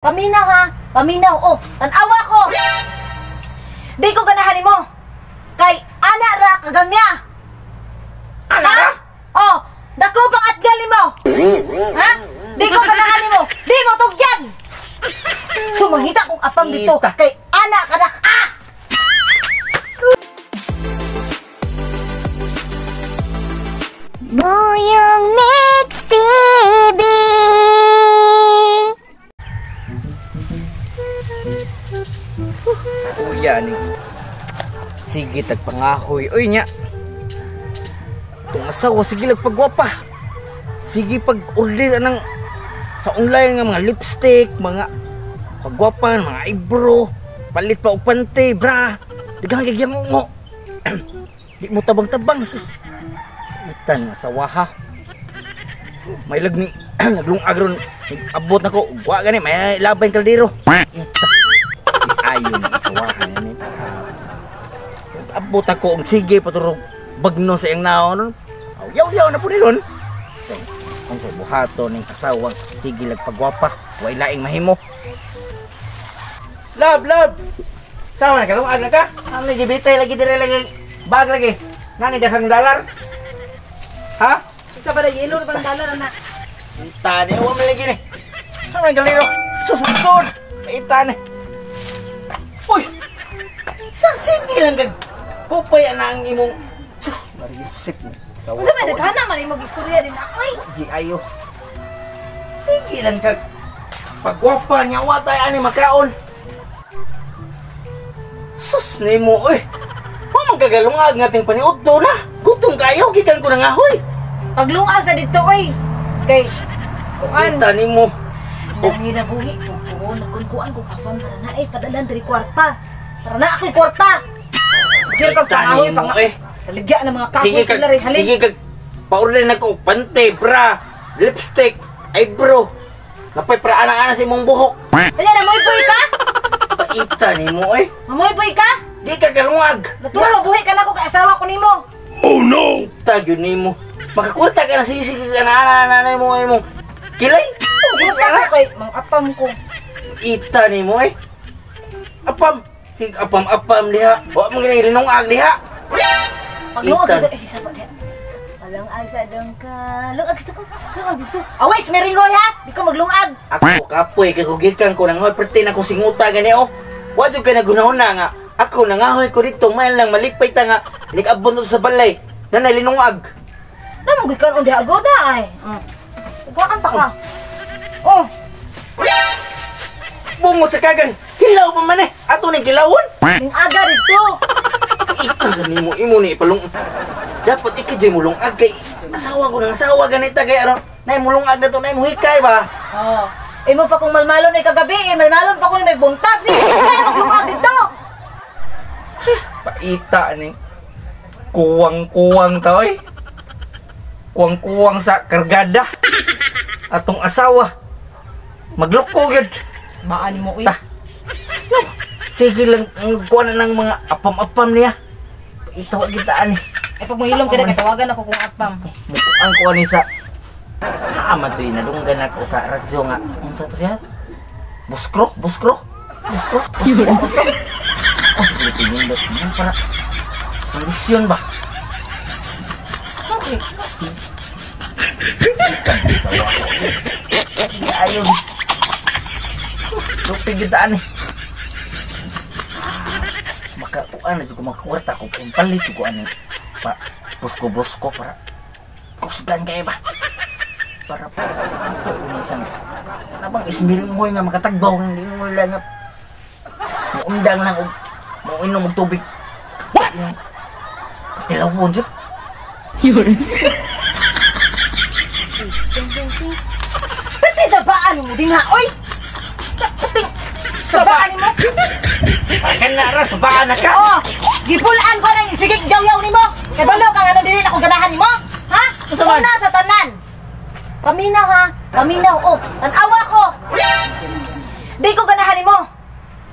Paminaw ha, paminaw. Oh, tan-awa ko. Di ko ganahan nimo. Kay ana ra kagamya. Ana ra? Oh, dako pang atgal nimo. Ha? Di ko ganahan nimo. Di mo tugyan. Sumangita kong apam dito kay ana ka na. Ah! Buyong Mix TV. Kuya ni. Sige tagpangahoy. Uy nya. Itong asawa sige lang pagwapa. Sige pag order anang sa online nga mga lipstick, mga pagwapan, mga eyebrow, palit pa og pante, bra. Daghang gagyang ungo. Di mo tabang-tabang sus. Itan nga asawa ha. May lag ni naglungag ron. Abot nako, wa gani may labay kaldero. Ita. Ayon ang asawa ni. Abot ako ang sige paturog bagno sa iyang naon. Yaw-yaw na po ni ron. So, kung sa buhato ning asawa, sige lag pagwapa, way laing mahimo. Love, love. Sama na kalungag na ka? Ang gibitay lagi dire lagi bag lagi. Nani daghang dalar? Ha? Sa ba yelo bang dalar ana? Ita ni wa man lagi ni. Sama na galero. Susod. Ita ni. Uy. Sa sige lang kag kupay ana ang imong sus marisip mo. Unsa may daghan man imong istorya din na. Uy, di ayo. Sige lang kag pagwapa niya wa tay ani makaon. Sus nimo oy. Wa man kagalungag nga ting paniudto na. Gutom kayo gikan ko nangahoy. Paglungag sa didto oy. Kay kuan kita nimo. Nanginabuhi ko ko nakunkuan kong afam para na ay padalan diri kwarta. Para na ako'y kwarta. Sige kag pangahoy pang taligya ng mga kahoy. Sige kag sige kag paorder nako pante, bra, lipstick, eyebrow. Napay para ana-ana sa imong buhok. Kanya na moy boy ka? Paita nimo eh. Mamoy boy ka? Di ka kalungag. Naturo buhi ka nako kay asawa ko nimo. Oh no. Ita gyud nimo. Makakurta ka na sige sige ka na ana ana nimo imong kilay. Kurta ko kay mang apam ko. Ita nimo eh. Apam. Sige apam-apam diha. Wa man gani linungag diha. Paglungag dito eh sa diha. Palungag sa dongka. Lungag dito ko. Lungag dito. Away smeringoy ha. Di ko maglungag. Ako kapoy kay kugikan ko nangoy perti na ko singuta gani oh. Wa jud kay nagunahon na nga. Ako nangahoy ko dito man lang malipay ta nga nikabon sa balay. Nanay linungag. Namo gikan on diha goda ay. Kuan ta ka. Oh. Bungot sa kagang. Hilaw pa man eh. Ato ning kilawon. Ning aga dito. Ikaw sa nimo imo ni ipalung. Dapat ikay jay mulungag kay asawa ko nang asawa ganita kay aron nay mulungag na to nay muhikay ba. Oh. Imo pa kung malmalon ay kagabi eh malmalon pa ko ni may buntag ni. Kay maglungag dito. Paita ni. Kuwang-kuwang ta oy. Kuwang-kuwang sa kargada. Atong asawa. Magloko gyud. Baan mo oy. No. Sige lang kuha na ng mga apam-apam niya. Itawa kita ani. Ay pag mahilom ka na katawagan ako kung apam. Mukuang ko ani sa haama to nadunggan ako sa radyo nga. Unsa to siya? Buskro, buskro. Buskro, buskro, buskro. Oh, sige tinindot man para kondisyon ba? Okay, sige. Itang asawa ko. Ayon. Lupi kita ani. Makakuan na ko makakuwarta ko kung palit ko ani pa busko-busko para kusgan kay ba para ato ni isang kanabang ismiringoy nga makatagbaw nga lingoy lang nga muundang lang og moinom og tubig katilawon jud. Pati sa baan mo dinha oy. Pati sa baan mo. Akan na ra sa baan na ka. Oh, gipulaan ko nang sige yaw-yaw nimo. Kay balo ka nga dili ako ganahan nimo. Ha? Unsa man? Una sa tanan. Paminaw ha. Paminaw oh. Tan-awa ko. Di ko ganahan nimo.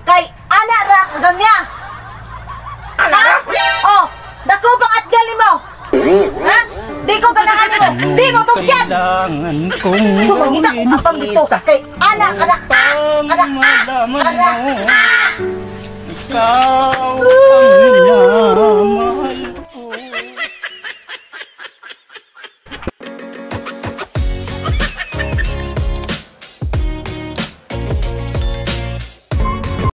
Kay ana ra kagamya. Ana ra? Oh, dako pang atgal nimo. Ha? Di ko ganahan nimo. Di mo tugyan. Sumangita kong apam dito kay ana Anak, anak, Upang anak, malaman anak. mo, ikaw